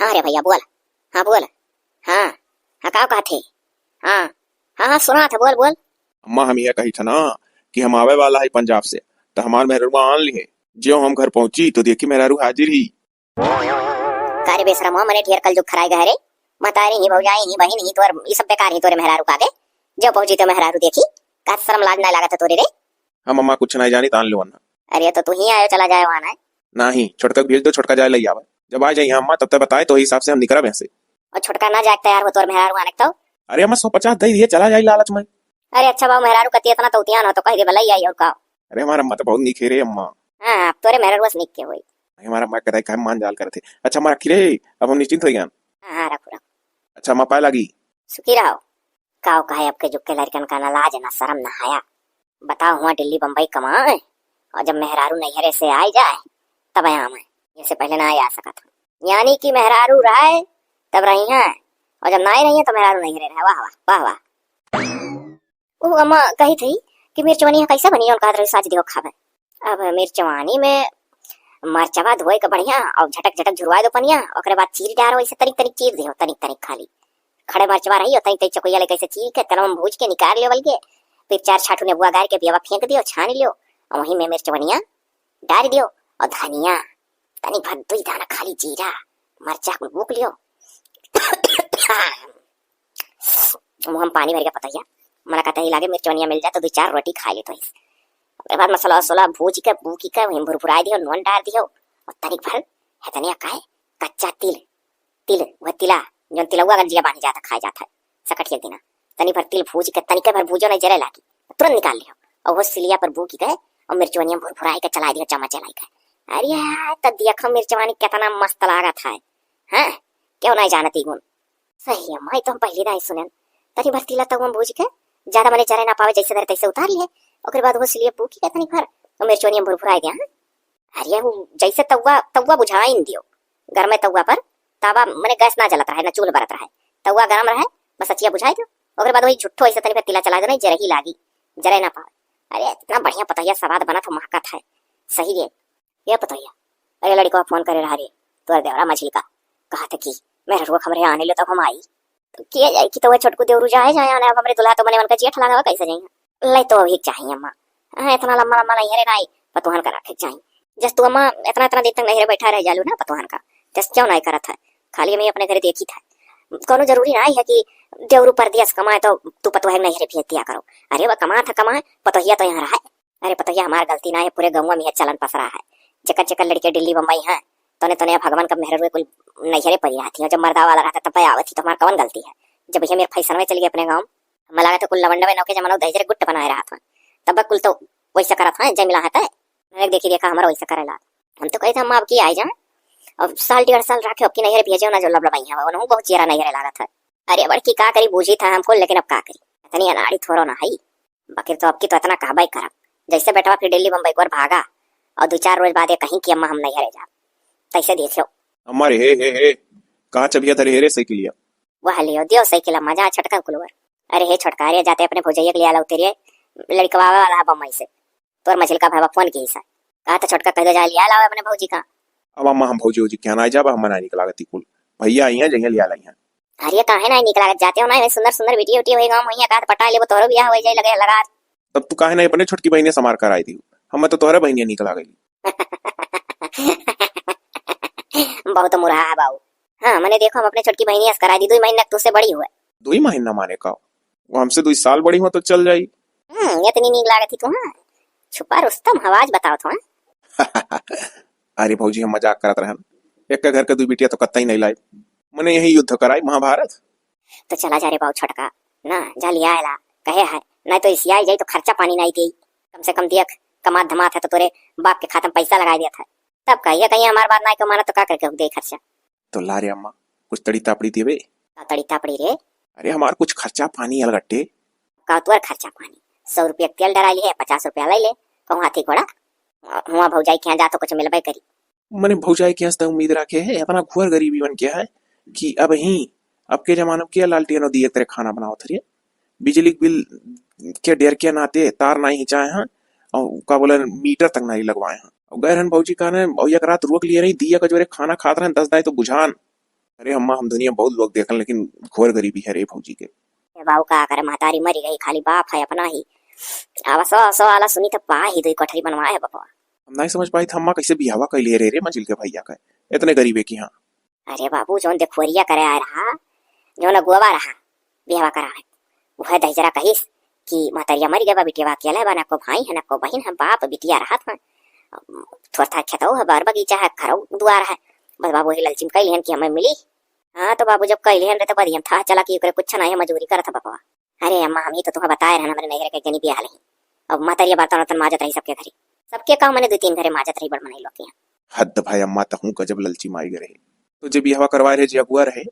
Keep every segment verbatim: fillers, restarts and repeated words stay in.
हाँ रे भइया, बोल। हाँ, बोल। हाँ, हाँ, का कहत हे? हाँ, हाँ, हाँ, सुनात है, बोल, बोल। अम्मा, हम यह कही था ना कि हम आवे वाला है पंजाब से, तो हमार मेहररुआ आन लिहे। ज्यों हम घर पहुंची, तो देखी मेहरारू हाजिर ही। का रे बेशरम हो, मने ढेर कलजुग खराय गए रे। महतारी ही, भौजाई ही, बहिन ही, तोर ई सब बेकार ही तोरे मेहरारू का आगे। ज्यों पहुंची तो मेहरारू देखी, का शर्म लाज नाहीं लागत है तोरे रे? हम अम्मा कुछ नाहीं जानी, तान लेवन ना। अरे तो तू ही आयो, चला जाए वहाँ ना। नाहीं, छोटका के भेज दो, छोटका जाए लई आवे। जब आ जाई अम्मा, तब तक बताए, तो हिसाब से हम निकरब यहाँ से। और छोटका ना जाए तैयार हो तोर मेहरारू आने तो। अरे अम्मा, सौ पचास दे दिए, चला जाए लालच में। अरे अच्छा बाबू, मेहरारू कती इतना तो उतियान हो तो कह दे भलाई आई और का। अरे हमार अम्मा तो बहुत नीक है रे अम्मा। हाँ, अब तोरे मेहरारू से नीक के होई। अरे हमार अम्मा के दाई काहे मान जाल करत है। अच्छा अम्मा रखी रे, अब हम निश्चिंत हो गए। हाँ, हाँ, रखो, रखो। अच्छा अम्मा, पाए लागी। सुखी रहो। काव कहे, अब के जुग के लड़कन का ना लाज, ना शर्म, ना हया। बताओ, हुआ दिल्ली बम्बई कमाए और जब मेहरारू नैहरे से आई जाए, तब आवे। इससे पहले ना आ सकत हो। यानी कि मेहरारू रहे तब रही हैं, और जब नाई रही हैं तो मेहरारू नैहरे रहे। वाह, वाह, वाह, वाह। वो अम्मा कही थी कि मिर्चवनिया कैसे बनी, और कहत रही साज दियो खावे। अब मिर्चवानी में मरचवा धोए के बढ़िया और झटक झटक झुरवा दो पनिया, ओकरे बाद चीर डारो, ऐसे तनिक तनिक चीर दियो, तनिक तनिक खाली। खड़े मरचवा रही और तनिक तनिक चकुइया लेके ऐसे चीर के तेलवा में भूज के निकाल लियो बलके। फिर चार छाटू नेबुआ गार के बियावा फेंक दियो, छान लियो और वहीं में मिर्चवनिया डार दियो और धनिया, तनिक भर दुई दाना खाली जीरा, मरचा कुल बूक लियो। मुँह में पानी भर के पतोहिया, मना कहता ही लागे मिर्चवनिया मिल जाए तो दुई चार रोटी खा लेतो ही। ओकरे बाद मसाला वसाला भूज के, बूकी के, वहीं भुरभुराए दियो, नून डार दियो और तनिक भर हेतनिया काहे कच्चा तिल, तिल, वह तिला, जौन तिलौआ गंजिया बांधे जाता, खाए जाता है सकठिया के दिना, तनी भर तिल भूज के, तनिके भर भूजो नहीं, जरे लागी, तुरंत निकाल लियो और वो सिलिया पर बूकी के और मिर्चवनिया भुरभुराए के चला दियो चम्मच चलाई के। अरे यार, तब देखो मिर्चवानी कितना मस्त लागत है। हैं? क्यों नहीं जानती गुण? सही है माई, तो हम पहली दाई सुनेन। तनी भर तिला तउआ में भूज के, ज्यादा मने जरे ना पावे, जैसे धरे तैसे उतार लिए। ओकरे बाद वो सिलिया बूकी के तनी भर, और मिर्चवनिया भुरभुराए दिया, हाँ? अरे वो जैसे तउआ, तउआ बुझाइन दियो, गरमे तउआ पर, तावा मने गैस ना जलत रहे, ना चूल्ह बरत रहे, तउआ गरम रहे, बस अचिया बुझाए दियो। ओकरे बाद वही झुट्ठो ऐसे तनी भर तिला चला दो, नहीं जरही लागी, जरे ना पावे। अरे इतना बढ़िया पतोहिया सवाद बनत हो, महकत है। सही रे। ये पतोहिया, अरे लड़कवा फोन करे रहा रे, तोर देवरा मझिल का, कहा था कि मेहररुआ हमरे आने ले तब हम आई। तो किया जाए कि तो वह छोटकू देवरू जाए, जाए आने, अब हमरे दुल्हा तो मने उनका जेठ लगा, कैसे जाएंगे? ले तो अभी चाहिए अम्मा। हाँ, इतना लंबा लंबा नहीं है रे नाई, पतोहन का रखे चाहिए। जस तू अम्मा इतना इतना दिन तक नहीं रे बैठा रह जालू ना पतोहन का, जस क्यों नहीं करत है, खाली हमें अपने घरे देखी था। कोनो जरूरी नहीं है कि देवरू परदेस कमाए तो तू पतोहन नहीं रे भेज दिया करो। अरे वह कमा था कमाए, पतोहिया तो यहाँ रहा है। अरे पतोहिया, हमार गलती ना है, पूरे गउँवा में यह चलन पसरा है। जेकर जेकर लड़के दिल्ली बम्बई हैं, तोने तोने अब भगवान का मेहररुए कुल नैहरे परी रहती हैं। जब मर्दा वाला रहता तब आवत ही, तो हमार कौन गलती है? जब ये मेरे फैशन में चली गई अपने गाँव, हमें लगा था कुल लवंडा में नौके जमाना दहेजरे गुट्ट बनाए रहत हैं, तब कुल तो वैसा करत हैं, जय मिला है तय। मैंने देखी देखा हमारा वैसा करेला। हम तो कही था हम अब की आई जाए, अब साल डेढ़ साल रखे, अब की नैहरे भेजे ना, जो लबलबाई है, उन्हों बहुत चेहरा नैहरे लागत है। अरे बड़की का करी, बूझी था हमको, लेकिन अब का करी, इतनी अनाड़ी थोड़ो ना है। बाकी तो अब की तो इतना कहबे करब, जैसे बेटवा फिर दिल्ली बम्बई को भागा और दो चार रोज बाद ये कहीं कि अम्मा हम नैहरे जाब, तैसे देखियो। अम्मा रे, हे, हे, हे, कहाँ चबिया धरे हे रे साइकिलिया? वह लियो, दियो साइकिल अम्मा, जा छटका कुलवर। अरे हे छोटका, अरे जाते अपने भौजैया के लिए आला उतरिए, लड़कवा आवे वाला है बम्बई से। तोर मझिलका भाईवा फोन की सा। कहा था छोटका कह दे जा लिया लावे अपने भौजी का। अब अम्मा हम भौजी, भौजी क्या ना जाबा, हम मना निकला गती कुल। भैया आई हैं, जइया लिया लाई हैं। अरे काहे ना निकला जाते हो ना, सुंदर सुंदर बेटी उटी होई गाँव में, कहा पटा लेबो, तोरो बियाह हो जाए लगे लगा। तब तू काहे ना अपने छोटकी बहिनिया समार कर आई थी, हमें तो तोहरे बहिनिया निकला गई। बहुत मुरहा है बाबू। हाँ, मैंने देखो हम अपने छोटकी बहिनिया से करा दी, दो महीना तुझसे बड़ी हुए। दो ही महीना माने का? वो हमसे दो साल बड़ी हो तो चल जाई। हम्म, इतनी नीक लागत ही तू, हाँ? छुपा रुस्तम हवाज बताओ तो, हाँ? अरे भौजी, हम मजाक करत रहन। एक के घर के दो बिटिया तो कत्ता ही नहीं लाई। मने यही युद्ध कराई महाभारत। तो चला जा रे बाऊ छोटका, ना जा लिया आला, कहे है, नहीं तो इसी आई जाई तो खर्चा पानी नहीं देई। कम से कम देख, कमात धमात है तो तोरे बाप के खाता में पैसा लगा दिया था। तब कहिए कहीं हमार बात नहीं को माना तो का करके दे खर्चा? तो ला रे अम्मा, कुछ तड़ी तापड़ी देवे। का तड़ी तापड़ी रे? अरे हमार कुछ खर्चा पानी अलगट्टे। का तोर खर्चा पानी? सौ रुपया तेल डरा लिए, पचास रुपया ले ले, कहूँ हाथी घोड़ा, हुआ भौजाई के यहाँ जा तो कुछ मिलबे करी। मने भौजाई के यहाँ से उम्मीद रखे है, इतना घोर गरीबी बन के है कि अब ही, अब के जमाना में के लालटेन और दिए तेरे खाना बनावत हरिए, बिजली के बिल के डर के नाते तार नहीं खिंचाए हैं, और का बोले मीटर तक नहीं लगवाए हैं। और गए रहन भौजी कहने, और एक रात रोक लिए रही, दिया का जोरे खाना खात रहन, दस दाई तो बुझान। अरे अम्मा, हम दुनिया बहुत लोग देखन, लेकिन घोर गरीबी है रे भौजी के। ए बाबू, का करे, महतारी मरी गई, खाली बाप है अपना ही। अब सौ, सौ आला सुनी त पा ही दुई कोठरी बनवाए है बपवा। हम नहीं समझ पाई था अम्मा, कैसे बियाहवा कैले रहे रे मंजिल के भैया का, इतने गरीबे की। हाँ। अरे बाबू, जौन देखोरिया करे आए रहा, जौन अगुआ रहा बियाहवा करावे, वह दहिजरा कहिस कि महतरिया मर गए बा, बिटिया अकेला बा, ना को भाई है, ना को बहिन है, बाप बिटिया रहत है, थोड़ा था खेतौ है, बार बगीचा है, घरौ दुआर है। बस बाबू वही ललचिम कैलिहन कि हमें मिली। हाँ, तो बाबू जब कैलिहन रहे तो बदियन था चला कि ओकरे कुछ नहीं है, मजूरी करत है बपवा। अरे अम्मा, हम ही तो तुम्हें बताए रहन, हमरे नैहर के एक जनी बियाह लेही। अब महतरिया बर्तन वर्तन माजत रही सबके घरी। सबके का, मने दो तीन घरे माजत रही, बड़ मनई लोग के यहाँ। हद भाई अम्मा, तहूँ गजब ललची माई गए रहे। तो जे बियाहवा करवाए रहे, जे अगुआ रहे,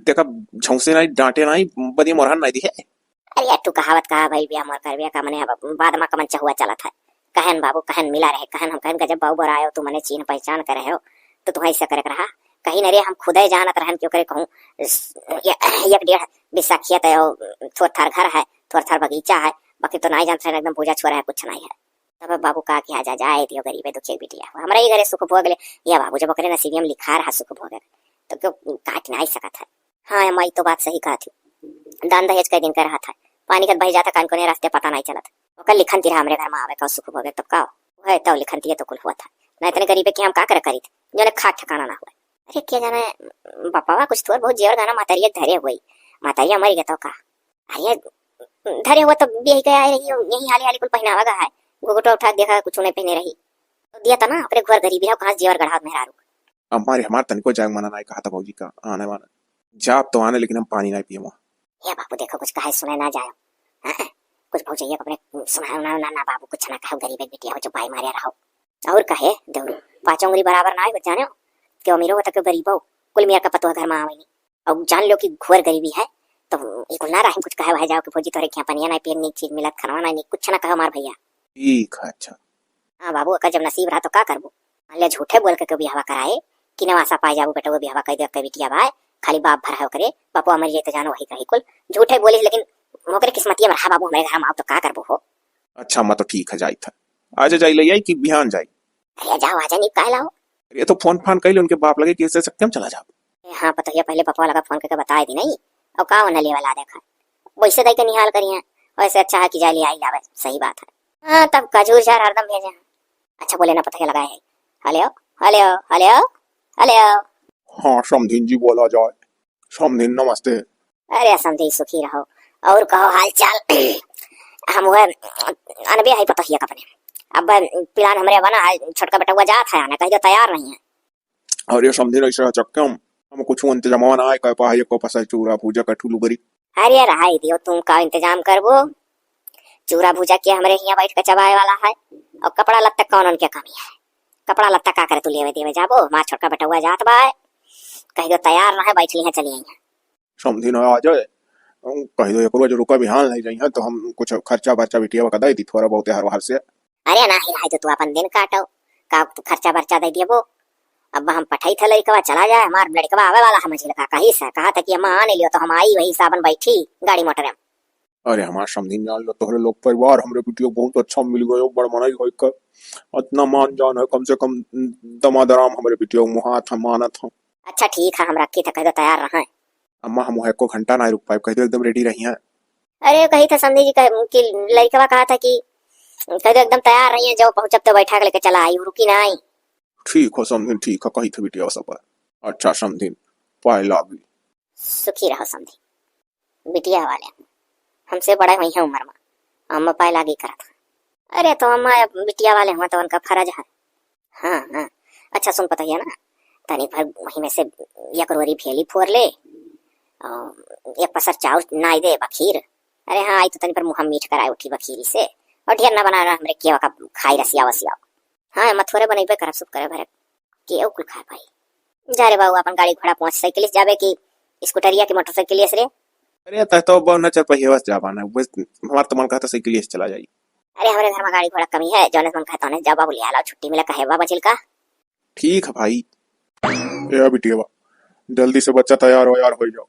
देखा, झौंसे नहीं, डांटे नहीं, बदिया मोरहन नहीं दिहे। अरे यार, तू कहावत कहा भाई, बियाह मोर कर बियाह का, मने अब बाद मा कमन चहुआ चलत है। कहन बाबू, कहन मिला रहे, कहन हम कहन गजब बाबू बोरा आयो, तू मने चीन पहचान करे हो, तो तुम्हें ऐसे करे के रहा। कहीं न रे, हम खुदे जानत रहन कि ओकरे कहूँ स-, ये-, एक डेढ़ बिस्सा खेत है, और थोर थार घर है, थोर थार बगीचा है, बाकी तो नहीं जानत रहन, एकदम पूजा छोरा है, कुछ नहीं है। तब बाबू का किया जा, जाए दियो गरीबे दुखिया बिटिया। हमरा ही घरे सुख भोग ले, या बाबू जब ओकरे नसीबी में लिखा रहा सुख भोग, तो क्यों काट नहीं सकत है। हाँ, माई तो बात सही कहा थी। दान दहेज कई दिन का रहा था, पानी कत बही जाता, कान कोने रास्ते पता नहीं चलत। ओकर लिखन तिरा हमरे घर में आवे का सुख भोगे, तब का है, तब लिखन तिरा तो कुल हुआ था। ना इतने गरीबे कि हम का करे करी थे, जो ने खा ठिकाना ना हुआ। अरे क्या जाने, बापावा कुछ थोड़ बहुत जेवर गहना महतरिया धरे हुई, महतरिया मर गया तो का। अरे धरे हुआ तो बियाह के आए रही, यही हाली हाली कुल पहनावा गा है, घुघुटा उठा के देखा कुछ नहीं पहने रही, तो दिया था ना, अपने घर गरीबी है, कहाँ से जेवर गढ़ावत मेहरारू। हमारे, हमार तनिको जाए मना नहीं कहा था भौजी का, आने वाला जाप तो आने, लेकिन हम पानी नहीं पिए वहाँ। हे बाबू, देखो, कुछ कहे सुने ना जायो। हाँ, कुछ भौजैया के अपने सुनायो ना, ना, ना बाबू, कुछ ना कहो, गरीब एक बिटिया हो, चुपाई मारे रहो। और कहे, देवरू, पाँचों उंगली बराबर ना हो, जानो, क्यों अमीरो हो तो क्यों गरीब हो, कुल मेर का पतोह घर में आवे नहीं। और जान लो कि घोर गरीबी है, तो ई कुल ना रहे, कुछ कहे वहे जाओ कि भौजी तोरे क्या पनिया नहीं पिए, नीक चीज मिलत, खाना नहीं, कुछ ना कहो हमार भैया। ठीक है, अच्छा। हाँ बाबू, ओकर जब नसीब रहा तो का करबू? मान लिया झूठे बोल के केहू बियाहवा कराए कि नवासा पाए जाबू बेटवा, बियाहवा कई दे, कई बिटिया बाए, खाली बाप भर है ओकरे, बापवा मर जाए तो जानो वही कही कुल। झूठे बोलिस, लेकिन ओकरे किस्मतिया में रहा बाबू, हमरे घर में आओ तो का करबू हो? अच्छा, मैं तो ठीक है, जाई था। आज जाई ले आई कि बिहान जाई? अरे जाओ, आज नहीं काहे लाओ? अरे तो फोन फान कइले उनके बाप लगे कि ऐसे शक्ति हम चला जाओ। ए हाँ, पतोहिया पहले पपवा लगा फोन करके बताए दी नहीं, और का उन्हें लेवल आ देखा, वैसे दाई के निहाल करिए, वैसे अच्छा है कि जाए ले आई लावे, सही बात है। हाँ, तब का झूर झार हरदम भेजे हैं। अच्छा, बोले ना, पता क्या लगाए है। हेलो, हेलो, हेलो, हेलो। हाँ, समधिन जी, बोला जाए। समधिन, नमस्ते। अरे समधिन, सुखी रहो। और कहो हाल चाल? हम वह अनबे है पतोहिया का अपने। अब प्लान हमरे बना है, छोटका बेटवा जात है आने, कह दो तैयार नहीं है। अरे समधिन, ऐसे अचक्के हम, हम कुछ इंतजामवा ना आए कर पाए, एको पसर चूरा भूजा का ठुलू बरी। अरे रहाई दियो, तुम का इंतजाम करबो? चूरा भूजा के हमरे हियाँ बैठ के चबाए वाला है, और कपड़ा लत्ता कौन उनके कमी है? कपड़ा लत्ता का करे तू लेवे देवे जाबो? हमार छोटका बेटवा जात बा, कह दो तैयार ना है, बैठ ली है, चली आई है। समधिन आ जाए, कह दो एक रोज रुका, बिहान नहीं जाइए तो हम कुछ खर्चा बर्चा बिटिया का दे दी थोड़ा बहुत हर बार से। अरे नाही, रहाई दो, तू अपन दिन काटो, का तू खर्चा बर्चा दे दिए वो? अब हम पठाई थे लड़कवा, चला जाए, हमार लड़कवा आवे वाला है मंझिल का, कही से कहा था कि अम्मा आने लियो तो हम आई, वही साबन बैठी गाड़ी मोटर में। अरे हमार समधिन, जान लो तोहरे लोग परिवार हमरे बिटिया बहुत अच्छा मिल गयो, बड़ मनई होई कर इतना मान जान है, कम से कम दमादराम हमरे बिटिया मुहात है, मानत है। अच्छा ठीक है, हम रखी थे, कह दो तैयार रहे। अम्मा हम एको घंटा ना रुक पाए, कह दो एकदम रेडी रही हैं। अरे कही था समधी जी कह, कि लड़कवा कहा था कि कह दो एकदम तैयार रही है, जो पहुँचब तो बैठा के लेके चला आई, रुकी ना आई। ठीक हो समधिन, ठीक हो, कही थे बिटिया सब। अच्छा समधिन, पाए लागी। सुखी रहो समधी, बिटिया वाले हमसे बड़े हुई हैं उम्र में, अम्मा पाए लागी करत हैं। अरे तो अम्मा अब बिटिया वाले हुआ तो उनका फर्ज है। हाँ हाँ। अच्छा सुन पतोहिया ना, तनी भर वही में से एक रोरी भेली फोर ले, और एक पसर चाउर नाई दे बखीर। अरे हाँ, आई तो तनी पर मुँह मीठ कराए उठी बखीरी से, और ढेर ना बना रहा हमरे केवा का खाई रसिया वसिया। हाँ अम्मा, थोरे बनइबे करब, सुख करे भरे के कुल खाए पाई। जा रे बाबू, अपन गाड़ी घोड़ा पहुँच, साइकिल से जाबे कि स्कूटरिया की मोटरसाइकिल से रे? अरे तय तो अब ना चार पहिया से जाबा ना, बस हमार तो मन कहता साइकिल से चला जाई। अरे हमरे घर में गाड़ी घोड़ा कमी है, जौने मन कहता उन्हें जा बाबू, ले आला, छुट्टी मिला कहे बाबा चिल का। ठीक है भाई। ए बिटिया, जल्दी से बच्चा तैयार हो यार, हो जाओ,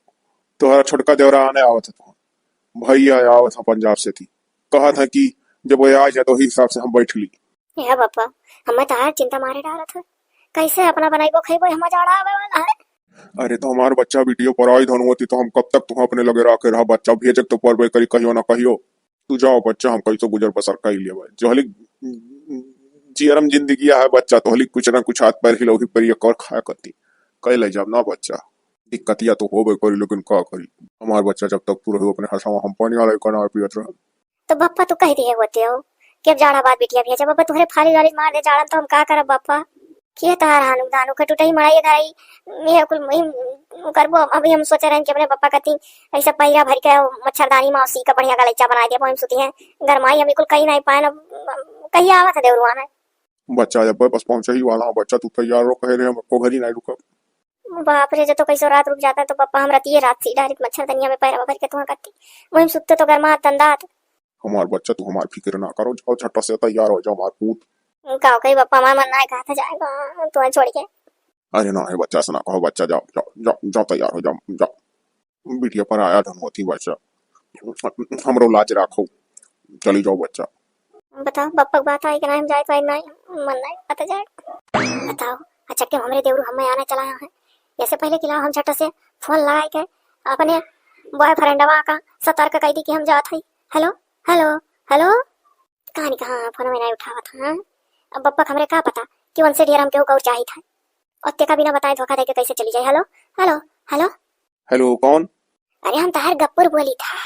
तोहरा छोटका देवरा आने आवत है, तो भैया आवत है पंजाब से थी, कहा था कि जब वो आ जाए तो वही हिसाब से हम बैठ ली। हे बापा, हमें तो हर चिंता मारे डालत है, कैसे अपना बनाइबो खइबो, हम जाड़ा आवे वाला है। अरे तो हमार बच्चा बिटिया पराई धन होती तो हम कब तक तुहा अपने लगे राखे रहा? बच्चा भेजे तो परबे करी कहियो ना कहियो। तू जाओ बच्चा, हम कैसो गुजर बसर कइ लेबे। जहली जियरम जिंदगी है बच्चा, तोहली कुछ ना कुछ हाथ पैर हिलौही पर एक और खाया करती। कइ ले जाब ना बच्चा। दिक्कतिया तो होबे करी, लेकिन का करी? हमार बच्चा जब तक तू रहो अपने हंसावा, हम पनिया लइका ना पियत रहब। तो बप्पा तू कहि दिहे होते हो कि अब जाड़ा बाद बिटिया भेजा। बप्पा तुहरे फाली लाली मार दे जाड़न तो हम का करब बप्पा? के तहार हानु दानु के टुटई मड़ई गई, ये कुल मुहिम करबो। अभी हम सोचे रहन कि अपने बप्पा कती ऐसा पैरा भर के मच्छरदानी मौसी का बढ़िया गलैचा बनाइ देबो, हम सुती हैं गरमाई, हम कुल कहीं नहीं पाए ना। कहिया आवत है देवरुआ ने? बच्चा जब बस पहुंचे ही वाला हो बच्चा, तू तैयार रहो, कहे रहे हम एको घड़ी नहीं रुकब। बाप रे, जो तो कैसो रात रुक जाता तो पप्पा हम रतिये रात से डायरेक्ट मच्छरदनिया में पैरवा भर के तुहा करती। वही सुत्ते तो गरमा तंदात। हमार बच्चा, तू हमार फिक्र ना करो, जाओ झट से तैयार हो जाओ हमार पूत। का कही पप्पा, हमार मन ना कहता जाएगा तुहा छोड़ के। अरे ना है बच्चा, से ना कहो बच्चा, जाओ जाओ जाओ जाओ, तैयार हो जाओ, जाओ। बिटिया पराया धन होती बच्चा, हमरो लाज राखो, चली जाओ बच्चा। बताओ बप्पा के बात आई कि नहीं, हम जाए तो आई नहीं, मन नहीं कहता जाए। बताओ, अचक्के में हमरे देवरू हमें आने चला है। ऐसे पहले कि लाओ हम झट से फोन लगाई के अपने बॉयफ्रेंडवा का सतर्क कइ दी कि हम जात हई। हेलो, हेलो, हेलो। कहानी कहाँ फोन में नहीं उठावत है? अब बप्पा के हमरे का पता कि उनसे ढेर हम केहू का और चाहित है। और तेका बिना बताए धोखा दे के कैसे चली जाए? हेलो, हेलो, हेलो। हेलो, कौन? अरे हम तहार गप्पुर बोली था।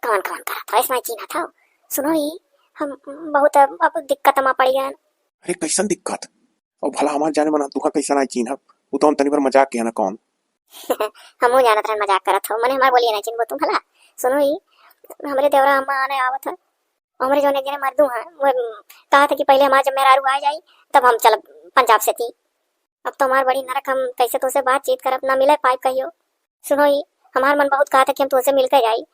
कौन कौन करत हो, ऐसा चिन्हत हो? सुनो ही, हम बहुत अब, अब दिक्कत में पड़ गए। अरे कैसन दिक्कत? और भला हमार जाने मन तुहा कैसन आई चिन्हब? वो तो हम तनी भर मजाक किया ना कौन। हमहू जानत रहन मजाक करत हो, मने हमार बोलिए ना चिन्हबो तुम भला। सुनो ही, हमरे देवरा अम्मा आने आवत है। हमरे जौन एक जने मर्दू हैं, वो कहा था कि पहले हमार जब मेहरारू आ जाई, तब हम चलब पंजाब से थी। अब तो हमार बड़ी नरक, हम कैसे तोसे बातचीत करब, ना मिले पाइब कहियो। सुनो ही, हमार मन बहुत कहा था कि हम तोसे मिल के जाई।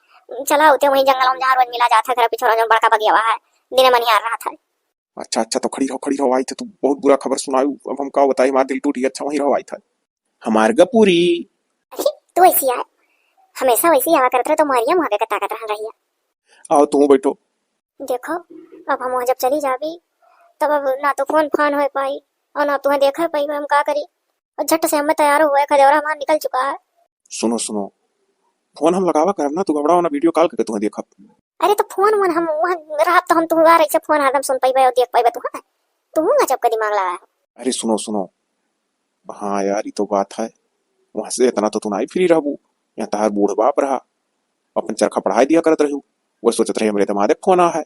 चला होते वहीं जंगल में जहाँ रोज मिला जाता है, घर पीछे रोज बड़का बगिया है, दिने मनिहार रहा था। अच्छा, अच्छा, तो खड़ी रहो, खड़ी रहो, आई थे, तू बहुत बुरा खबर सुनायू, अब हम का बताई, हमार दिल टूट गया। अच्छा, वहीं रहो, आई था हमार गपुरी। अरे, तू ऐसी आए, हमेशा वैसी आवा करत रहे, तो मारिया मुहावे का ताकत रहन रहिया। आओ, तू बैठो। देखो, अब हम वहाँ जब चली जाबी, तब अब ना तो फोन फान हो पाई और ना तुहें देखे पाई, हम का करी? और झट से हमें तैयार हुए, खदेवरा हमार निकल चुका है। सुनो, सुनो, फोन हम लगावा करब ना, तू घबराओ ना, वीडियो कॉल करके तुहें देखब। अरे तो फोन वोन हम वहाँ रहब तो हम तुहार ऐसे फोन हरदम सुन पाइबे और देख पाइबे तुहें, तू गजब का दिमाग लगा है। अरे सुनो, सुनो, हाँ यार, ई तो बात है, वहाँ से इतना तो तू ना ही फ्री रहबू, यहाँ तहार बूढ़ बाप रहा, अपन चरखा पढ़ाई दिया करत रहू, वो सोचत रही हमरे दिमाग फोन आ है,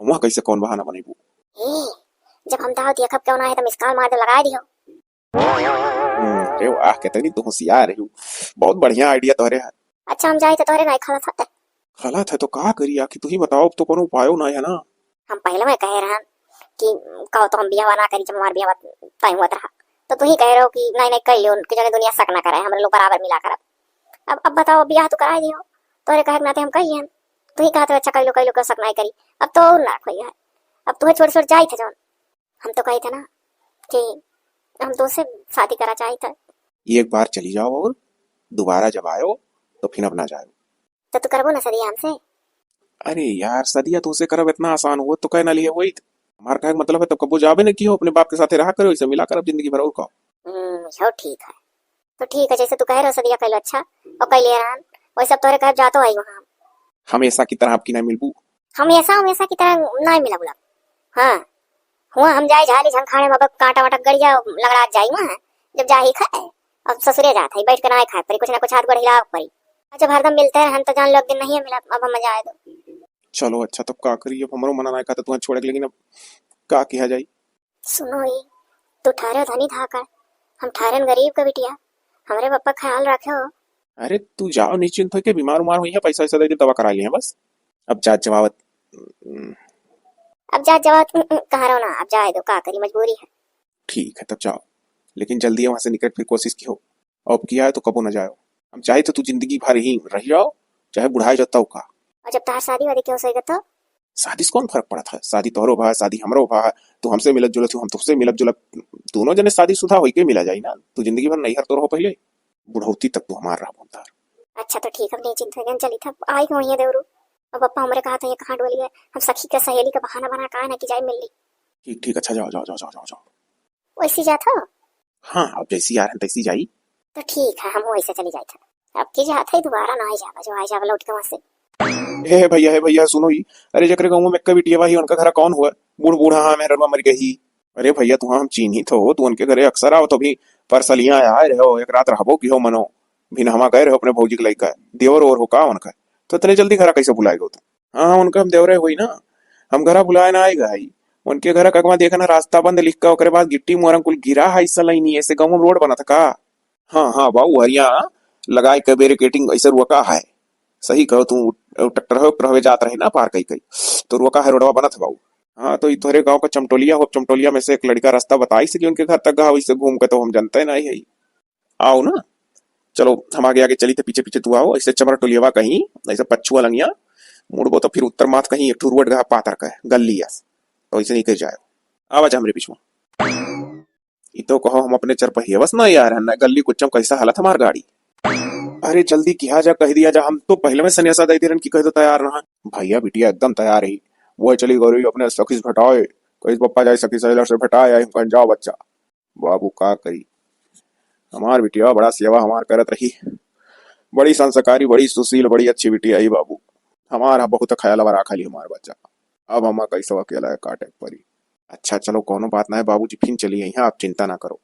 वहाँ कैसे कौन बहाना बनेबू? ए, जब हम दाव देखब क्यों ना है तो मिस कॉल मार दे, लगा दियो। हम्म, अरे वाह, कितनी तू होशियार है, बहुत बढ़िया आइडिया तोहरे है। अच्छा, हम जाए तो तोहरे नहीं खलत है। खलत है तो का करी आखिर, तू ही बताओ, अब तो कोनो उपायो ना है ना। हम पहले में कहे रहन कि कहो तो हम बियाह ना करी, जब हमार बियाह तय हुआ रहा, तो तू ही कह रहे हो कि नहीं, नहीं, कर लियो, उनके जगह दुनिया शक ना करे, हम लोग बराबर मिला करब। अब, अब बताओ, बियाह तो करा दियो, तोहरे कहे के नाते हम कही हन, तू ही कहते हो, अच्छा, कर लो, कर लो, क्यों शक नहीं करी। अब तो और ना कोई है, अब तुम्हें छोड़, छोड़ जाई थे जौन। हम तो कही थे ना कि हम तुमसे शादी करा चाहित है। एक बार चली जाओ और दोबारा जब आयो तो फिर अब ना जाओ। तो तू करबो ना सदिया हमसे? अरे यार, सदिया तुमसे करब इतना आसान हुआ तो कहे ना लिए वही। हमार कहे के मतलब है तब कबो जाबे ना कियो, अपने बाप के साथे रहा करो, इसे मिला करब जिंदगी भर और का। हम्म, यो ठीक है। तो ठीक है, जैसे तू कहे रहो सदिया कैलो अच्छा, और कैले रहन, वैसे अब तोहरे कहे जातो है वहाँ। हमेशा की तरह आपकी ना मिलबू। हमेशा, हमेशा की तरह ना मिलब उलब। हाँ, हुआ हम जाए झाली झंखाड़े में, अब कांटा वाटा गड़िया लगड़ा जाई वहाँ, जब जाही खाए, अब ससुरे जात है, बैठ के ना खाए परी, कुछ ना कुछ हाथ गोड़ हिलावे परी। जब हरदम मिलते रहन तो जान लो एक दिन नहीं मिला, अब हम जाए दो। चलो अच्छा, तब का करी, अब हमरो मना ना कहता तुम्हें छोड़े के, लेकिन अब का किया जाई? सुनो ई, तू ठहरे धनी धाकर, हम ठहरन गरीब का बिटिया, हमरे पप्पा ख्याल रखे हो। अरे तू जाओ निश्चिंत होके, बीमार उमार हुई है, पैसा वैसा दे दे, दवा करा लिए बस। अब जात जवावत, अब जात जवावत, उम, उम, कहाँ रहो ना, अब जाए दो, का करी, मजबूरी है। ठीक है तब जाओ, लेकिन जल्दी वहां से निकल फिर कोशिश की हो, अब किया है तो कबो ना जाओ। हम चाहे तो तू जिंदगी भर ही रह जाओ, चाहे बुढ़ाए जाओ तब का। और जब तहार शादी वादी क्यों सही तो? शादी से कौन फर्क पड़त है? शादी तोहरो भा, शादी हमरो भा, तू हमसे मिलत जुलत हो, हम तुझसे मिलत जुलत, दोनों जने शादीशुदा होई के मिला जाई ना। तू जिंदगी भर नैहर तो रहो पहले, बुढ़ौती तक तू हमार रह भूमतार। अच्छा तो ठीक, अब नहीं चिंता, चली था आई कौन है देवरू। अब पप्पा हमरे कहा था ये कहाँ डोली है, हम सखी के सहेली का बहाना बना कहा ना कि जाए मिल ली। ठीक ठीक, अच्छा जाओ जाओ जाओ जाओ जाओ जाओ। वैसी जात हो? हाँ, अब जैसी आ रहे तैसी जाई। तो ठीक है, हम वैसे चली जाइत है। अब की जात है, दोबारा ना आई जावा, जो आई जावा लौट के वहाँ से। हे भैया, हे भैया, सुनो ही। अरे, जेकरे गाँव में एक्का बिटिया बा ही, उनका घरा कौन हुआ? बूढ़ बूढ़ा, हाँ, मेहरवा मर गई। अरे भैया, तुहाँ हम चीन्हित हो, तू उनके घरे अक्सर आओ, तो भी परसलियाँ आए रहो, एक रात रहबो की हो मनो। भिनहवा गए रहो अपने भौजी के लइका, देवर ओवर हो का उनका? तो इतने जल्दी घरा कैसे भुलाए गो तू? हाँ, हाँ, उनका हम देवरे होई ना, हम घरा बुलाए ना आए गई। उनके घरा कगवा देखा ना, रास्ता बंद लिख का, ओकरे बाद गिट्टी मोरंग कुल गिरा है, ऐसा लाइनी, ऐसे गाँव में रोड बना था का? हाँ, हाँ, बाऊ, हरिया लगाए के बैरिकेडिंग ऐसे रोका है। सही कहो तू, ट्रैक्टर हो, रहवे जात रहे ना पार कई कई, तो रोका है रोडवा बनत है बाऊ। हाँ, तो ई तोहरे गाँव का चमटोलिया हो, चमटोलिया में से एक लड़का रास्ता बताई से कि उनके घर तक गाँव, इससे घूम के तो हम जनते नहीं है। आओ ना, चलो हम आगे आगे चली थे, पीछे पीछे तू आओ, ऐसे चमर टोलियावा कहीं, ऐसे पछुआ लंगिया, मुड़बो तो फिर उत्तर माथ कहीं एक ठो रोड गा पातर का है, गली अस, तो ऐसे नहीं कह जाए। आवा जा हमरे पीछे। ई तो कहो हम अपने चरपहियवस ना यार, है ना गली कुचम कैसा हालत हमार गाड़ी। अरे जल्दी किहा जा, कह दिया जा, हम तो पहले में सनेसा दे दे रहन कि कह दो तैयार रहा। भैया बिटिया एकदम तैयार ही, वो चली गौरी अपने सखी से भेटाए, कही पप्पा जाए सखी सहेलर से भेटाए आई, हम कहन जाओ बच्चा। बाबू का करी, हमार बिटिया बड़ा सेवा हमार करत रही, बड़ी संस्कारी, बड़ी सुशील, बड़ी अच्छी बिटिया ही बाबू। हमार बहुत ख्याल अब राखली हमार बच्चा। अब हम कैसे अकेला है काटे के परी। अच्छा चलो कोनो बात ना है बाबूजी, फिन चली आई हैं, आप चिंता ना करो।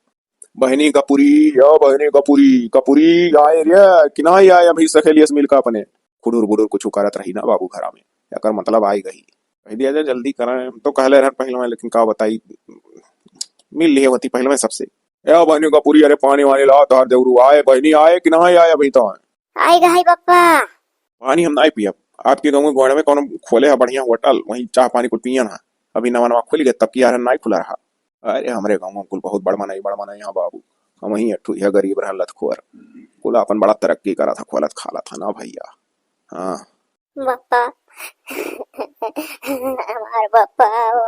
बहिनी गपुरी, या बहिनी गपुरी, गपुरी आए रे कि ना आए? अभी सहेलियस मिल का अपने खुडुर बुडुर कुछ करत रही ना बाबू घरा में, एकर मतलब आई गई। कह दिया जा जल्दी करें, हम तो कहले रहन पहले में, लेकिन का बताई, मिल लिए होती पहले में सबसे। ए बहिनी गपुरी, अरे पानी वानी लाओ, तोहार देवरू आए, बहिनी आए कि ना आए अभी तो? आई गई पप्पा। पानी हम नाई पियब, आपके गाँव में गोड़ में कोनो खोले है बढ़िया होटल, वहीं चाह पानी कुल पियन है। अभी नवा नवा खुल गए, तब की यार नाई खुला रहा। अरे हमरे गाँव में कुल बहुत बड़ मनई, बड़ मनई है बाबू, हम ही अठू यह गरीब रहा लतखोर, कुल अपन बड़ा तरक्की करा था, खोलत खाला था ना भैया। हाँ। पप्पा, हमार पप्पा हो,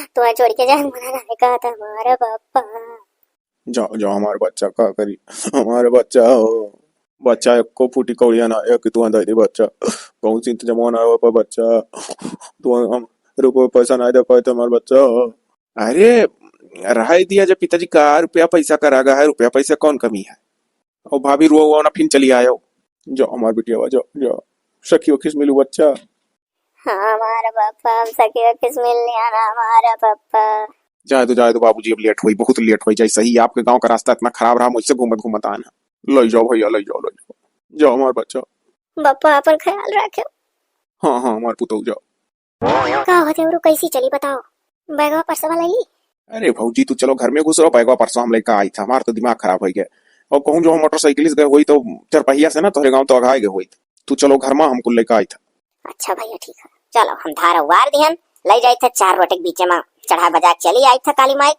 तुम्हें छोड़ के जाए मना नहीं कहा था हमारा पप्पा। जाओ, जाओ, हमारे बच्चा का करी, हमारे बच्चा हो, बच्चा एको फूटी कौड़िया ना, एक तू दे दे बच्चा, बहुत इंतजाम होना है पर बच्चा, तू हम रुपये पैसा नहीं दे पाए तो हमारे बच्चा हो। अरे, रहाई दिया जब पिताजी का रुपया पैसा का रहा है, रुपया पैसा कौन कमी है? और भाभी रुआ हुआ ना फिर चली आयो। जाओ हमार बिटिया, जाओ, जाओ, सखी वखी से मिलू बच्चा। हाँ, हमारा पप्पा, हम सखी वखी से मिल लिया ना, हमारा पप्पा। जाए तो, जाए तो बाबूजी, अब लेट हुई, बहुत लेट हुई। जैसे ही आपके गाँव का रास्ता इतना खराब रहा, मुझसे घूमत घूमत आना। ले जाओ भैया, ले जाओ, ले जाओ, जाओ हमार बच्चा। पप्पा अपन ख्याल रखे। हाँ, हाँ, हमार पुतौ जाओ। का हो देवरू, कैसी चली बताओ? बैगवा परसवा लैली? अरे भौजी, तू चलो घर में घुस रहो, बैगवा परसवा हम लइका आई था, हमार तो दिमाग खराब हो गया। और कहूँ जो हम मोटरसाइकिल से गए हुई तो चरपहिया से ना तोहरे गाँव तो अघाए गए हुई। तू चलो घर में, हम कुल लइका आई था। अच्छा भैया, ठीक है, चलो हम धार उवार दिहन, ले जाए थे चार रोटे के बीचे में चढ़ा बजा के चली आई था काली माई।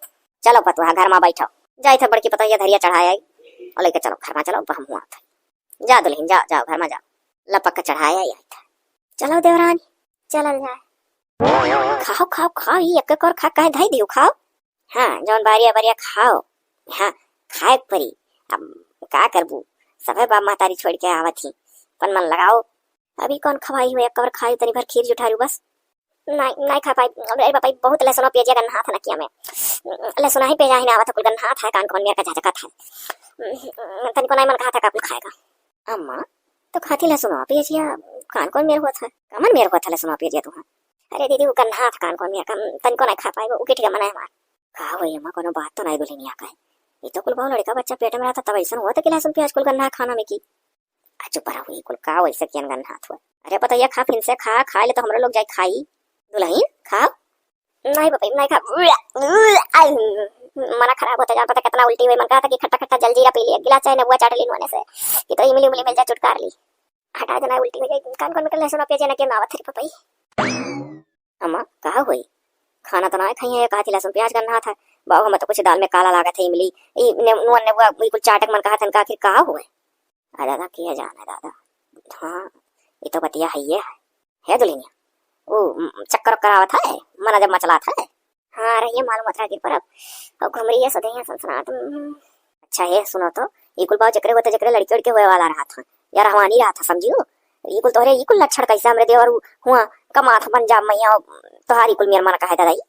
चलो पतुआ घर में बैठो, जाए थे बड़की पतोहिया धरिया चढ़ाए आई और लेके चलो घर में, चलो हम हुआ था। जा दुल्हन, जा, जाओ घर में जाओ, लपक के चढ़ाए आई था। चलो देवरानी, चलल जाए। खाओ, खाओ, खाओ, ई एक एक और खा, काहे धई दियो, खाओ। हाँ, जौन बारिया बारिया खाओ। हाँ, खाए के परी। अब का करबू, सभे बाप महतारी छोड़ के आवत ही, अपन मन लगाओ। अभी कौन खवाई हुए, एक कवर खाई, तनी भर खीर जुठारू बस। नहीं, नहीं खा पाई। अरे बाप रे, बहुत लहसुन प्याजिया गन्हात है नकिया में। लहसुन ही प्याजा ही ना आवत है, कुल गन्हात है, कान कौन मेर का झकझकात है। तनिको नहीं मन कहा था का कुल खाएगा। अम्मा, तो खाती लहसुन प्याजिया कान कौन मेर हुआ था? कमन मेर हुआ था लहसुन प्याजिया तुहा? अरे दीदी, वो गन्हात कान कौन मेर का, तनिको नहीं खा पाई, वो उकिठ गया मना है हमार। का हो अम्मा, कोनो बात तो नहीं बोली नहीं आ कहे। ये तो कुल बहु लड़का बच्चा पेट में रहता तब ऐसा हुआ था कि लहसुन प्याज कुल गन्हा खाना में की। आ चुप रहो, ई कुल का वैसे कियन गन्हात हुआ? अरे पतोहिया खा, फिन से खा, खाए ले तो हमरो लोग जाए खाई। दुल्हन, खा। नहीं बापा, नहीं खा। आई, मना खराब होता जान, पता कितना उल्टी हुई, मन कहा था कि खट्टा खट्टा जलजीरा पी लिया, गिलास चाहे नेबुआ चाट ली नोने से, कि तो इमली उमली मिल जाए चुटकार ली। हटा देना, उल्टी हो जाए, कान कौन में कर लहसुन प्याज ना के नावत है पपई। अम्मा, कहा हुई? खाना तो ना खाई है, कहा थी लहसुन प्याज गन्हात है। बाबू, हमें तो कुछ दाल में काला लागत है, इमली, ई ने-, नून नेबुआ, ई कुल चाटक मन कहा थन, का आखिर कहा हुए? अरे दादा, किया जाने दादा। हाँ, ये तो बतिया है ये है। हे दुल्हनिया, वो, म, चक्कर वक्कर आवत है, मना जब मचलात है। हाँ, रहिए मालूम होत रहा कि परब। अब घुमरी है सदैया सनसनात। हम्म। अच्छा, ये सुनो तो, ये कुल बात जकरे होते, जकरे लड़के उड़के हुए वाला रहा था। यार, हमानी रहा था, समझियो? ये कुल तोहरे, ये कुल लक्षण कैसे हमरे देवर हुआ, कमात पंजाब में या तोहारी कुल मेर मन कहे दादा ई?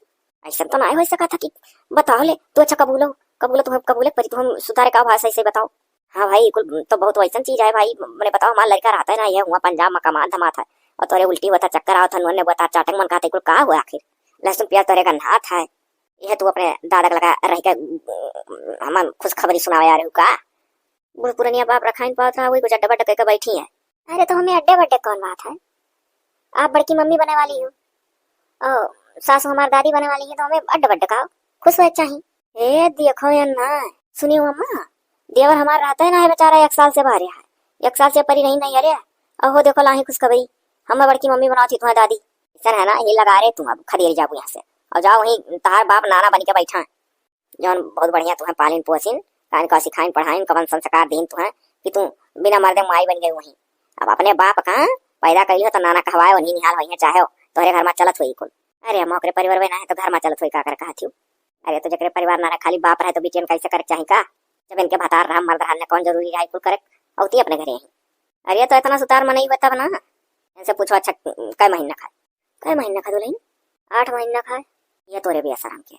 ऐसा तो ना हो सका था कि बताओ ले, तू अच्छा कबूलो, कबूलो, तू कबूले परी, तू हम सुधारे का भाषा ऐसे बताओ। हाँ भाई, कुल तो बहुत वैसन चीज है भाई। मने बताओ, हमार लड़का रहता है ना, ये हुआ पंजाब में कमात धमात है, और तोरे उल्टी होता, चक्कर आवत है, नुन्ने बोता, चाटक मन कहते, कुल का हुआ आखिर? लहसुन प्याज तोरे गन्हात है, यह तू अपने दादा के लगा रह के हमार खुशखबरी सुनावे आ रहे हो का? बूढ़ पुरनिया बाप रखाइन पावत रहा, वही कुछ अड्डे बड्डे कह के बैठी है। अरे तो हमें अड्डे बड्डे कौन बात है? आप बड़की मम्मी बने वाली हो और सासू हमार दादी बने वाली है, तो हमें अड्डे बड्डे का खुश होए चाहिए। ए देखो या ना, सुनियो अम्मा, देवर हमार रहता है ना है बेचारा, एक साल से बाहर है, एक साल से परी नहीं नहीं अरे। अहो देखो लाही खुशखबरी, हम बड़की मम्मी बनाओ थी तुम्हारी दादी। ऐसा है ना, ये लगा रहे तुम, अब खदेड़ जाबू यहाँ से और जाओ वहीं तहार बाप नाना बन के बैठा है, जौन बहुत बढ़िया तुम्हें पालिन पोसिन, कान का सिखाइन पढ़ाइन, कवन संस्कार दीन तुम्हें कि तू बिना मर्दे माई बन गई वहीं। अब अपने बाप का पैदा करी हो तो नाना कहवाए, वहीं निहाल होई है, चाहे हो तोहरे घर में चलत होई कुल। अरे अम्मा, ओकरे परिवार में ना है तो घर में चलत होई, का कर कहत हूँ? अरे तो जकरे परिवार ना रहे, खाली बाप रहे तो बिटियन कैसे करे चाही का? जब इनके भतार रहा, मर्द रहा, ने कौन जरूरी रहा कुल करे? औती अपने घरे ही। अरे तो इतना सुतार मनई हुआ तब ना। इनसे पूछो, अच्छा कै महीना खाए? कै महीना खा दुल्हन? आठ महीना खाए। ये तोरे बेसरम के।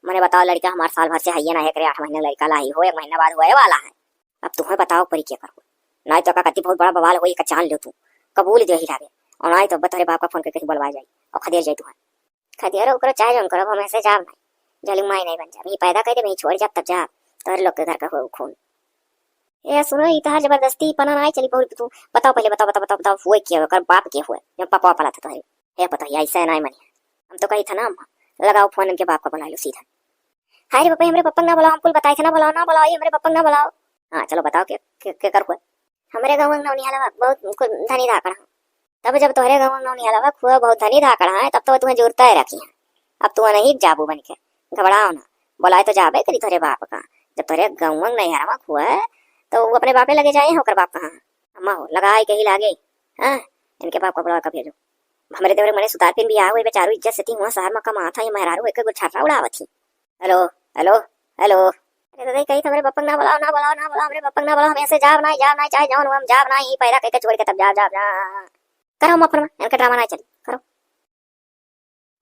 मने बताओ, लड़का हमार साल भर से हइये ना है, एकरे आठ महीना लड़का लाही हो, एक महीना बाद होए वाला है। अब तुम्हें बताओ परी के करो, नहीं तो का कति बहुत बड़ा बवाल होई, का जान लो तू, कबूल जो ही लागे, और नहीं तो तोरे बाप का फोन करके ही बोलवा जाई और खदेड़ जाई तुम्हें। खदेड़ो ओकरो चाहे जौन करो, हम ऐसे जाब नहीं, जली माई नहीं बन जाब, ये पैदा कर दे, मैं छोड़ जाब तब जाब, तोरे लोग के घर का हो खून। ए सुनो, ई तहार जबरदस्ती पना नाई चली, बहुत तू बताओ पहले, बताओ, बताओ, बताओ, बताओ, हुए के हुए, ओकर बाप के हुए, जब पापा पला था तोहरे। हे पता ही, ऐसा नाई मनी। हम तो कही था ना अम्मा, लगाओ फोन, इनके बाप का बुला लो सीधा। हाय रे बापा, हमरे पप्पा ना बुलाओ, हम कुल बताए थे ना, बुलाओ ना, बुलाओ, ये हमरे पप्पा ना बुलाओ। हाँ, चलो बताओ के, के, के कर हुए? हमरे गाँव में नौनिहाल बा, बहुत कुल धनी धाकड़ है। तब जब तोहरे गाँव में नौनिहाल बा, खुआ बहुत धनी धाकड़ है, तब तो तुम्हें जोरता है रखी है। अब तू नहीं जाबू बन के, घबराओ ना, बुलाए तो जाबे करी तोहरे बाप का। जब तोहरे गाँव में नैहर में खुआ है, तो वो अपने बापे लगे जाए हैं, ओकर बाप कहाँ? अम्मा हो, लगाए के ही लागे। हाँ, इनके बाप का बुला के भेजो। हमरे देवरे मने सुतार पिन बियाह हुए, बेचारू इज्जत से ती हुआ शहर में कमात है, ये मेहरारू एक एगो छाटरा उड़ावत ही। हेलो, हेलो, हेलो। अरे दादा, कही तो हमरे बप्पा ना बुलाओ, ना बुलाओ, ना बुलाओ, हमरे बप्पा ना बुलाओ, हम ऐसे जाब ना, जाब ना, चाहे जौन हो, हम जाब ना, यहीं पैदा करके छोड़ के तब जाब, जाब, जाब। करो हम अपना, इनका ड्रामा ना चली, करो।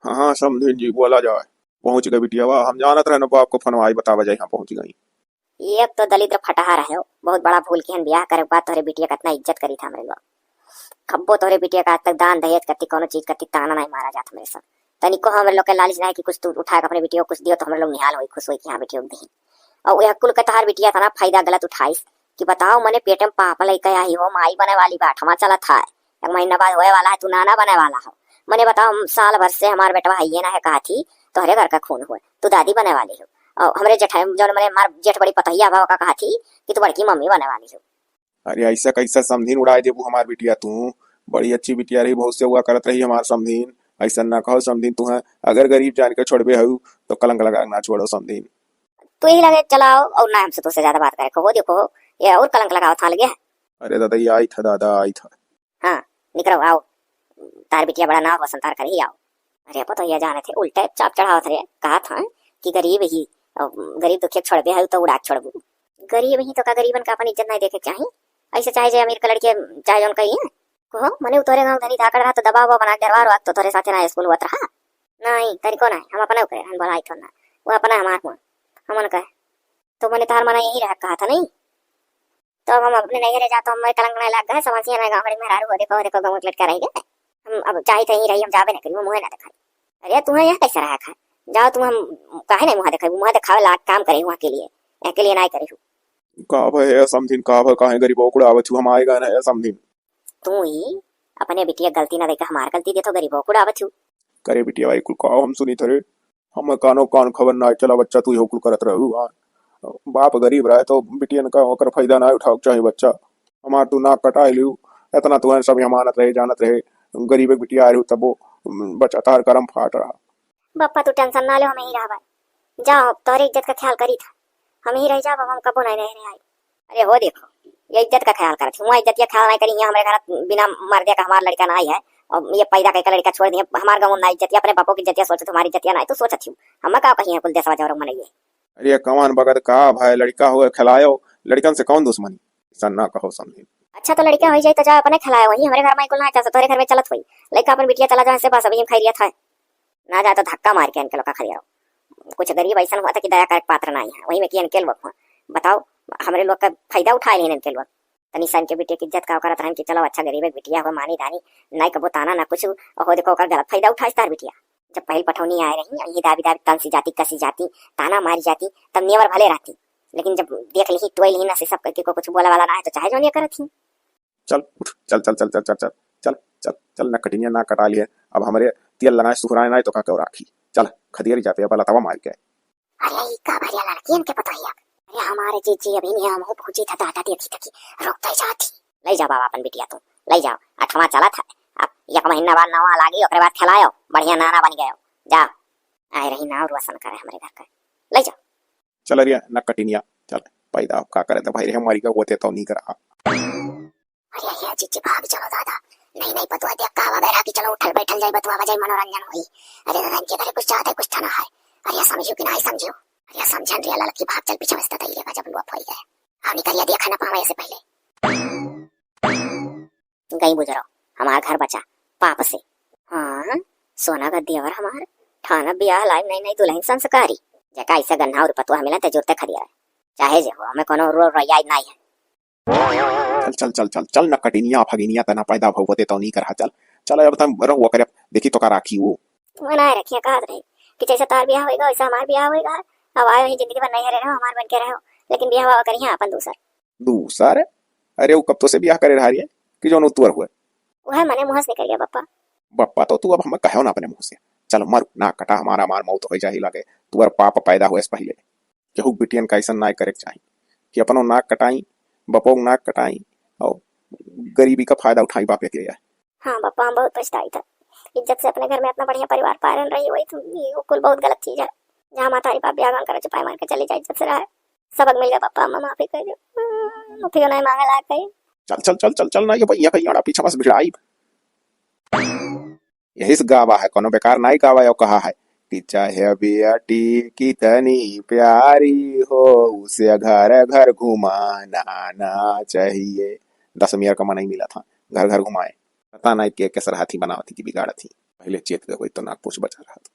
हाँ, हाँ, समधिन जी, बोला जाए। पहुँच गए बिटियावा, हम जानत रहन बाप को फोनवा आई बतावा जाए, हाँ, पहुँच गई। एक तो दलिद्र फटहा रहे हो, बहुत बड़ा भूल किहन, बियाह करे के बाद तोहरे बिटिया का इतना इज्जत करी था हमरे लोग। कब्बो तोहरे बिटिया का आज तक दान दहेज कती, कोनो चीज कती ताना नहीं मारा जात हमरे सब। तनिको हमरे लोग के लालच नहीं कि कुछ तू उठा के अपने बिटिया को कुछ दियो तो हमरे लोग निहाल होई, खुश होई कि हाँ बिटिया को दी। और यह कुल के तोहार बिटिया इतना फायदा गलत उठाइस कि बताओ, मने पेट में पाप लइके आई हो, माई बने वाली बा, आठवां चलत है, एक महीना बाद होए वाला है, तू नाना बने वाला हो। मने बताओ, हम साल भर से हमार बेटवा हइये ना है, कहा थी तोहरे घर का खून हुए, तू दादी बने वाली हो। और हमरे जेठाई, जौन मने हमार जेठ बड़ी पतोहिया बा, ओका कहा थी कि तू बड़की मम्मी बने वाली हो। अरे ऐसा कैसा समधिन उड़ाए देबू हमार बिटिया तू? बड़ी अच्छी बिटिया रही, बहुत सेवा करत रही हमार समधिन। ऐसा ना कहो समधिन, तू है अगर गरीब जान के छोड़बे हऊ तो कलंक लगा के ना छोड़ो समधिन। तू ही लगे चलाओ और ना हमसे तुझसे ज्यादा बात करे, कहो देखो, ये और कलंक लगाओ था लगे। अरे दादा, ये आई था दादा, आई था। हाँ, निकरो, आओ। तार बिटिया बड़ा नाव रोशन तार करही, आओ। अरे, पतोहिया जाने थे, उल्टे चाप चढ़ावत रे, कहा था कि गरीब ही, अ, गरीब दुखिया छोड़बे है तो उड़ा के छोड़बू। गरीब ही तो का, गरीबन का अपन इज्जत नहीं देखे के चाही? ऐसे चाहे जे अमीर का लड़के, चाहे जौन कही है। कहो, मने उ तोरे गाँव धनी धाकड़ रहा तो दबा हुआ बना के डरवा रहा तो तोरे साथे ना स्कूल हुआ रहा। नहीं, तनिको नहीं, हम अपना करे, हम बोलाई तो ना, वो अपना हमार हुआ, हमन का। तो मने तार मना यही रहा कहा था नहीं? तो अब हम अपने नैहरे जा तो हमें कलंक नहीं लग गए, समझिए ना, गाँव में मेहरारू हो, देखो, देखो, गाँव में लटका रह गए। हम अब चाहे तो यहीं रही, हम जाबे ना करी, वो मुँहे ना दिखाई। अरे, तुम्हें यहाँ कैसे रहा खाए? जाओ तुम, हम काहे नहीं मुँह दिखाई, मुँह दिखावे लाग काम करे हुआ के लिए, यहाँ के लिए नहीं करे हूँ। का भय है समधिन, का भय, काहे गरीब ओकड़ा आवत हूँ, हम आएगा ना है समधिन। तू ही अपने बिटिया गलती ना देखा, हमार गलती दे तो गरीब ओकड़ा आवत हूँ। करे बिटिया भाई, कुल का हम सुनी थरे, हम कानो कान खबर ना चला बच्चा, तू ही कुल करत रहू। हाँ, बाप गरीब रहे तो बिटियन का ओकर फायदा ना उठाओ चाहे बच्चा। हमार तू नाक कटाए लियो, इतना तू है सब यहाँ मानत रहे, जानत रहे, गरीब एक बिटिया आ रही तबो बच्चा तार करम फाट रहा। बप्पा तू टेंशन ना ले, हम ही रहबा। जाओ, तोहरे इज्जत का ख्याल करी था, हम ही रह जाब, अब हम कबो नहीं रह रहे आई। अरे हो देखो, ये इज्जत का ख्याल करत हूँ, इज्जत का ख्याल नहीं करी, यहाँ हमारे घर बिना मर्दे का हमारा लड़का ना आई है, और ये पैदा करके लड़का छोड़ दिए, हमारे गाँव ना इज्जत, अपने बापों की इज्जत सोचत, तुम्हारी इज्जत ना आई तो सोचत हूँ, हम का कही है कुल देशवा जौरव मनइये। अरे कमान बगत का भाई, लड़का हो खिलायो, लड़कन से कौन दुश्मनी, ऐसा ना कहो समधिन। अच्छा तो लड़का हो जाए तो जा अपने खिलायो, वही हमारे घर में कुल ना चाहते, तोरे घर में चलत हुई, लड़का अपन बिटिया चला जाए से बस, अभी हम खैरियत है। ना जाए तो धक्का मार के इनके लोग का खदेड़ो। कुछ गरीब ऐसा हुआ था कि दया करे के पात्र ना है, वही में कि इनके लोग हुआ। बताओ, हमरे लोग का फायदा उठाए लेन इनके लोग। तनी सन के बिटिया की इज्जत का करत रहन कि चलो अच्छा गरीब एक बिटिया हो, मानी दानी, नाई कबो ताना ना कुछ, और हो देखो ओकर गलत फायदा उठाइस तार बिटिया। जब पहिल पठौनी आए रही, यही दाबी दाबी तंसी जाती, कसी जाती, ताना मारी जाती, तब नेवर भले रहती, लेकिन जब देख लिही, टोई लिही ना से सब करके को कुछ बोला वाला ना है तो चाहे जो नहीं करत ही। चल उठ, चल चल चल चल चल चल चल चल चल, ना कटिनिया ना कटा लिए। अब हमरे तेल लगाए सुहराए ना तो का क्यों राखी। चल खदियरी जाते अब लतवा मार के। अरे ई का भरिया लड़कियन के पतोहिया। अरे हमारे जीजी अभी नहीं हम हो पहुंची था दादा देखी थकी। रुक तो जाती। ले जा बाबा अपन बिटिया तू, ले जाओ। अठवा चला था, अब एक महीना बाद नवा लागी, ओकरे बाद खिलायो, बढ़िया नाना बन गयो। जा, आए रही नाव रोशन करे हमरे घर का। ले जा। चल अरे ना कटिनिया, चल। पैदा का करे तो भाई रे हमारी का होते तो नहीं करा। अरे, अरे, जीजी भाग चलो दादा। नहीं, नहीं, बतुआ देख का वगैरह की चलो उठल बैठल जाए, बतुआ बजाए, मनोरंजन होई। अरे दादा, इनके घरे कुछ चाहते कुछ ठना है। अरे समझियो कि नहीं समझियो? अरे समझन रे ललकी, भाग चल पीछे में से ततई लेगा जब लुआ फोई गए। हम निकलिया देखा ना पावे ऐसे पहले। गई बुजरो, हमार घर बचा पाप से। हाँ, सोना का देवर हमार, ठाना ब्याह लाई नई नई दुल्हन संस्कारी। जेका ऐसे गन्ना और पतुआ मिला ते जुरते खदिया रहे। चाहे जे हो, हमें कोनो रो रोया नहीं है। चल चल चल चल चल ना कटिनिया फगिनिया तना पैदा भव होते तो नहीं करा। चल चल अब तम रहो करे, देखी तो का राखी वो। वो ना रखिया कहत रहे कि जैसे तार ब्याह होएगा वैसे हमार ब्याह होएगा। अब आयो ही जिंदगी भर नहीं रहो, हमार बन के रहो, लेकिन ब्याह बाबा करिए अपन दूसर। दूसर? अरे वो कब तो से ब्याह करे रहा रे कि जो तुअर हुए। वह मने मुंह से निकल गया बप्पा। बप्पा तो तू अब हमें कहो ना अपने मुंह से। चलो मरु ना कटा हमारा, हमार मौत हो जाही लागे। तुअर पाप पैदा हुए से पहले। केहू बिटियन का ऐसा ना करे के चाही कि अपनो नाक कटाई, बपो के नाक कटाई और गरीबी का फायदा उठाई बापे के। हाँ बप्पा, हम बहुत पछताई था। इज्जत से अपने घर में इतना बढ़िया परिवार पालन रही, वही तो, ये कुल बहुत गलत चीज है। जहाँ मातारी बाप ब्याह करे, चुपाई मार के चली जाए, इज्जत से रहे। सबक मिल गया बप्पा, अम्मा माफी कर दो। हम्म, माफी नहीं मांगे लायक है। चल चल चल चल चल ना ये भैया कहीं आड़ा पीछा बस भिड़ाई। यही से गावा है, कोनो बेकार नाई गावा है, कहा है कि चाहे बेटी कितनी प्यारी हो, उसे घर घर घुमाना ना चाहिए। दस मियर का मनई मिला था, घर घर घुमाए। पता नहीं के, के सरहाथी बनावत ही कि बिगाड़त ही। पहले चेत गए तो नाक पूछ बचा रहा था।